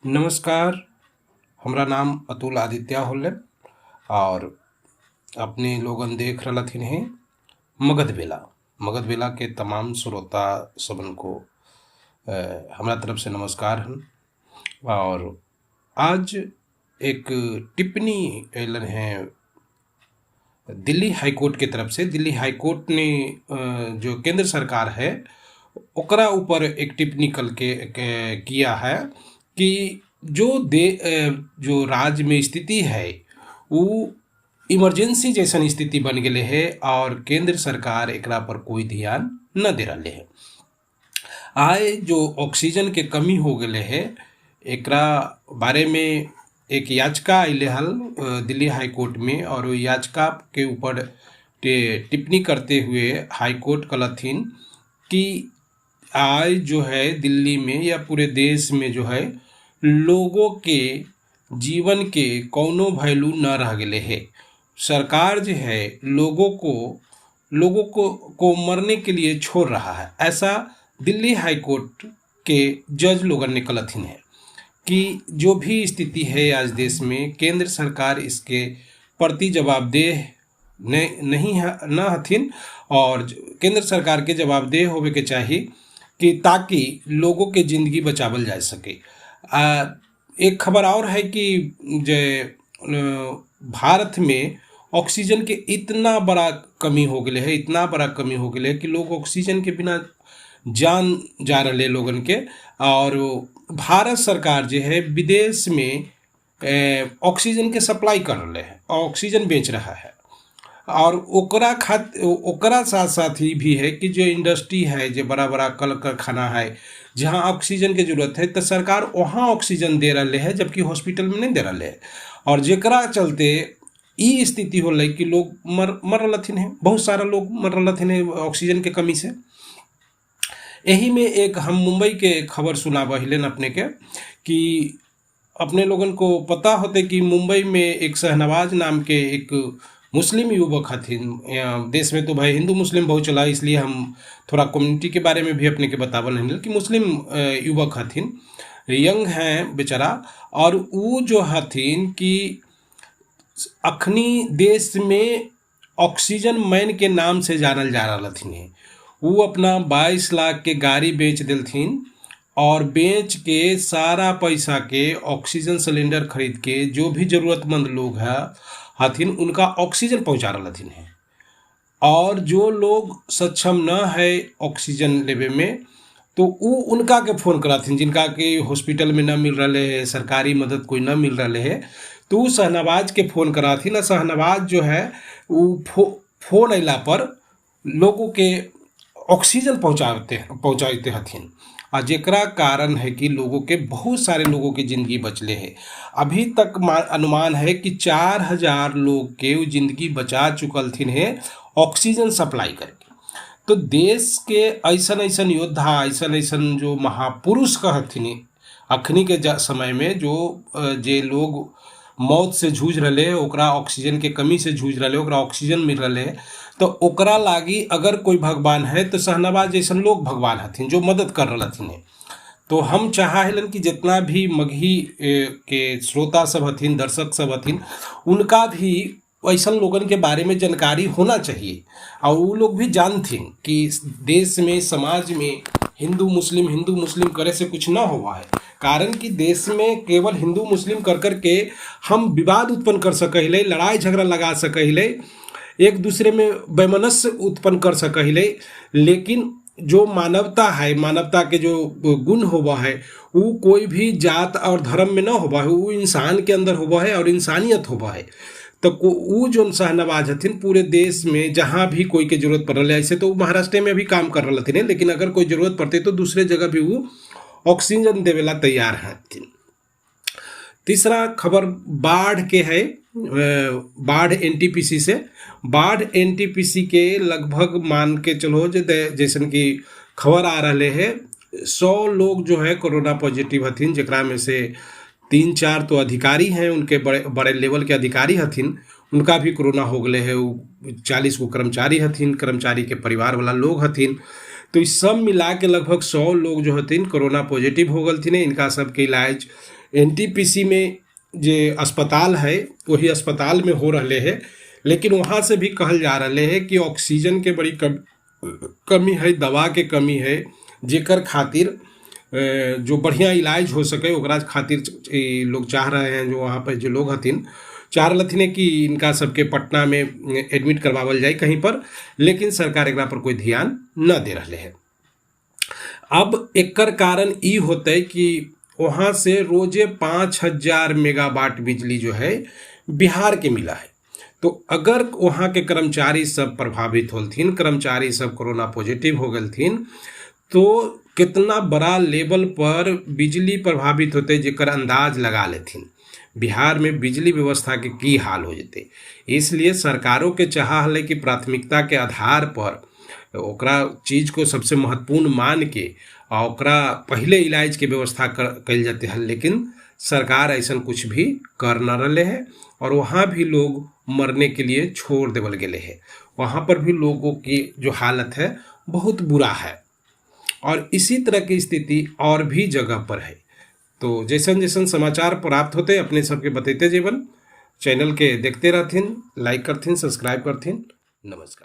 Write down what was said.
नमस्कार। हमरा नाम अतुल आदित्य होले और अपने लोगन देख रहलथिन हैं मगध बेला। मगध बेला के तमाम श्रोता सबन को हमरा तरफ से नमस्कार हन। और आज एक टिप्पणी अलन है दिल्ली हाई कोर्ट के तरफ से। दिल्ली हाई कोर्ट ने जो केंद्र सरकार है ओकरा ऊपर एक टिप्पणी कल के किया है कि जो राज्य में स्थिति है वो इमरजेंसी जैसन स्थिति बन गेले है और केंद्र सरकार एकरा पर कोई ध्यान न दे रहे है। आए जो ऑक्सीजन के कमी हो गेले है एकरा बारे में एक याचिका अइले हल दिल्ली हाई कोर्ट में, और वो याचिका के ऊपर टिप्पणी करते हुए हाई कोर्ट कहलथिन कि आज जो है दिल्ली में या पूरे देश में जो है लोगों के जीवन के कौनो वैल्यू न रह गेले है। सरकार जो है लोगों को मरने के लिए छोड़ रहा है, ऐसा दिल्ली हाई कोर्ट के जज लोगन ने कहलथिन है कि जो भी स्थिति है आज देश में केंद्र सरकार इसके प्रति जवाबदेह नहीं है, न हथिन, और केंद्र सरकार के जवाबदेह होवे के चाही कि ताकि लोगों के ज़िंदगी बचावल जा सके। एक खबर और है कि जे भारत में ऑक्सीजन के इतना बड़ा कमी हो गए है, इतना बड़ा कमी हो गए है कि लोग ऑक्सीजन के बिना जान जा रहे लोगन के। और भारत सरकार जो है विदेश में ऑक्सीजन के सप्लाई कर रहे है और ऑक्सीजन बेच रहा है। और ओकरा साथ साथ ही भी है कि जो इंडस्ट्री है, जो बड़ा बड़ा कल कारखाना है जहाँ ऑक्सीजन के जरूरत है, तो सरकार वहाँ ऑक्सीजन दे रहे है जबकि हॉस्पिटल में नहीं दे रहे है। और जेकरा चलते ई स्थिति होलै कि लोग मर रहलथिन है, बहुत सारा लोग मर रहलथिन है ऑक्सीजन के कमी से। यही में एक हम मुंबई के खबर सुनाब हिलन अपने के कि अपने लोगन को पता होते कि मुंबई में एक शहनवाज नाम के एक मुस्लिम युवक हथिन। देश में तो भाई हिंदू मुस्लिम बहुत चला, इसलिए हम थोड़ा कम्युनिटी के बारे में भी अपने के बतावल हन कि मुस्लिम युवक हथिन, यंग हैं बेचारा। और वो जो हथिन कि अखनी देश में ऑक्सीजन मैन के नाम से जानल जा रहा हथिन। वो अपना 22 लाख के गाड़ी बेच दिलथिन और बेच के सारा पैसा के ऑक्सीजन सिलेंडर खरीद के जो भी ज़रूरतमंद लोग है हथिन उनका ऑक्सीजन पहुंचा रहा हथिन है। और जो लोग सक्षम न है ऑक्सीजन लेवे में तो वो उनका के फ़ोन कराथिन, जिनका के हॉस्पिटल में न मिल रहे है, सरकारी मदद कोई न मिल रहे है, तो वो शहनवाज के फ़ोन कराथिन। और शहनवाज जो है वो फोन अला पर लोगों के ऑक्सीजन पहुँचाते हथिन। और जेकरा कारण है कि लोगों के बहुत सारे लोगों की ज़िंदगी बचले है। अभी तक अनुमान है कि 4000 लोग के वो ज़िंदगी बचा चुकल थिन है ऑक्सीजन सप्लाई करके। तो देश के ऐसन ऐसन योद्धा, ऐसन ऐसन जो महापुरुष कहथिन अखनी के समय में जो जे लोग मौत से जूझ रहे, ओकरा ऑक्सीजन के कमी से जूझ रहे, ओकरा ऑक्सीजन मिल रहे, तो ओकरा लागी अगर कोई भगवान है तो शहनवाज जैसन लोग भगवान हथिन जो मदद कर रहा हथिन। तो हम चाह हलन कि जितना भी मगही के श्रोता सब हथिन, दर्शक सब हथिन, उनका भी ऐसन लोगन के बारे में जानकारी होना चाहिए। और वो लोग भी जानथिन कि देश में, समाज में हिंदू मुस्लिम करे से कुछ ना हुआ है। कारण कि देश में केवल हिंदू मुस्लिम कर कर के हम विवाद उत्पन्न कर सकहिले, लड़ाई झगड़ा लगा सकहिले, एक दूसरे में वैमनस्य उत्पन्न कर सकहिले, लेकिन जो मानवता है, मानवता के जो गुण होवा है वो कोई भी जात और धर्म में न होवा है, वो इंसान के अंदर होवा है और इंसानियत होवा है। तो वो जो शहनवाज हथिन पूरे देश में जहाँ भी कोई के जरूरत पड़ रहा है, ऐसे तो वो महाराष्ट्र में भी काम कर रहा हथिन, लेकिन अगर कोई जरूरत पड़ती तो दूसरे जगह भी वो ऑक्सीजन देवेला तैयार हथिन। तीसरा खबर बाढ़ के है, बाढ़ एनटीपीसी से। बाढ़ एनटीपीसी के लगभग मान के चलो जैसन कि खबर आ रहे है 100 लोग जो है कोरोना पॉजिटिव हथिन, जेकरा में से 3-4 तो अधिकारी हैं, उनके बड़े बड़े लेवल के अधिकारी हथिन, उनका भी कोरोना हो गए है। 40 गो कर्मचारी हथिन, कर्मचारी के परिवार वाला लोग हथिन। तो इस सब मिला के लगभग 100 लोग जो हथिन कोरोना पॉजिटिव हो गए। इनका सबके इलाज एनटीपीसी में जे अस्पताल है वही अस्पताल में हो रहले है, लेकिन वहाँ से भी कहल जा रहले है कि ऑक्सीजन के बड़ी कमी है, दवा के कमी है, जेकर खातिर जो बढ़िया इलाज हो सके ओकरा खातिर ई लोग चाह रहे हैं। जो वहाँ पर जो लोग हथिन चाह रहलथिन कि इनका सबके पटना में एडमिट करवावल जाए कहीं पर, लेकिन सरकार एकरा पर कोई ध्यान न दे रहले है। अब एकर कारण ई होते कि वहाँ से रोजे 5000 मेगावाट बिजली जो है बिहार के मिला है। तो अगर वहाँ के कर्मचारी सब प्रभावित होलथिन, कर्मचारी सब कोरोना पॉजिटिव हो गेलथिन, तो कितना बड़ा लेवल पर बिजली प्रभावित होते जेकर अंदाज लगा लेथिन बिहार में बिजली व्यवस्था के की हाल हो जते। इसलिए सरकारों के चाह हलै कि प्राथमिकता के आधार पर ओकरा चीज़ को सबसे महत्वपूर्ण मान के आ ओकरा पहले इलाज के व्यवस्था कइल जाते हल, लेकिन सरकार ऐसा कुछ भी कर न रहे है और वहाँ भी लोग मरने के लिए छोड़ देवल गेले है। वहाँ पर भी लोगों की जो हालत है बहुत बुरा है और इसी तरह की स्थिति और भी जगह पर है। तो जैसन जैसन समाचार प्राप्त होते अपने सबके बतैते जीवन। चैनल के देखते रहथिन, लाइक करथिन, सब्सक्राइब करथिन। नमस्कार।